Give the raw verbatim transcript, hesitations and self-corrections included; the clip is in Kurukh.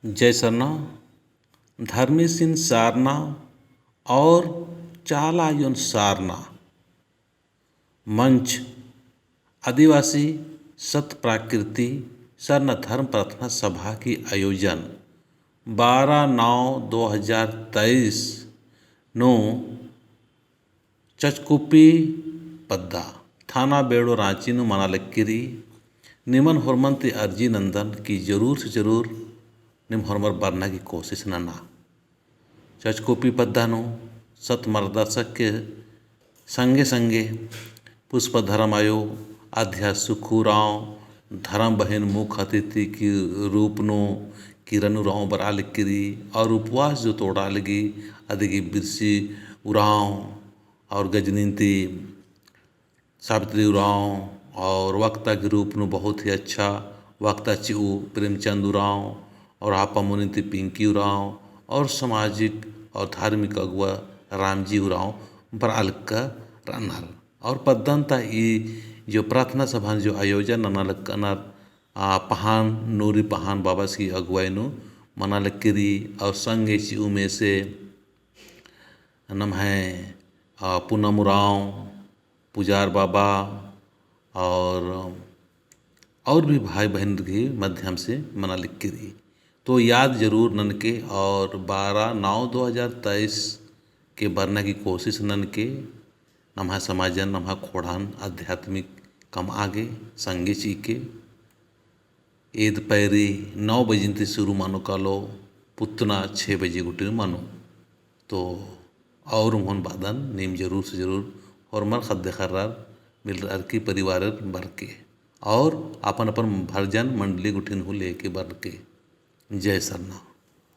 जय सरना। धर्मेसिन सारना और चाला आयोन सारना। मंच, आदिवासी सत प्राकृति सरना धर्म प्रार्थना सभा की आयोजन बारह नौ दो हज़ार तेईस नू चचकोपी पद्दा, थाना बेड़ो राँची नू मना लक्की रई। निमन होरमन ती अर्जी नन्दन कि जरूर से जरूर निम होरमर बरना की कोशिश नना। चचकोपी पद्दा नू सत मार्गदर्शक के संगे संगे पुष्पा धर्म आयो, आध्या सुखु उराँव, धर्म बहिन मुख्य अतिथि की रूप नू किरण उराँव बरआ लक्की रई और उपवास जो तोड़ा लगी अदिगी बिरसी उराँव और गजनीन ती सावित्री उराँव और वक्ता के रूप नू बहुत ही अच्छा वक्ता चिऊ प्रेमचंद उराँव और हापामुनी ती पिंकी उराँव और सामाजिक और धार्मिक अगुवा रामजी उराँव बरआ लक्का रअनर। और पद्दन ता ई जो प्रार्थना सभान जो आयोजन नना लक्कनर, आ, पहान, नूरी पहान बाबस की अगुवाई नू मना लक्की रई और संगे चिऊ में से नम्है, आ, पूनम उराँव, पुजार बाबा और, और भी भाई बहिन के माध्यम से मना लक्की रई। तो याद जरूर ननके और बारह नौ दो हज़ार तेईस के बरना की कोशिश ननके। नम्है समाजन, नम्है खोड़हन आध्यात्मिक कमआ गे संगे चिके। ईद पैरी नौ बजिन ती शुरू मनो कालो, पुतना छः बजे गुटी मनो। तो और उंगोन बादन नीम जरूर से जरूर होरमर ख़द्द ख़र्रर मिलरअर की परिवारर बरके और अपन अपन भरजन मंडली गुटिन हूँ लेके बरके। जय सरना।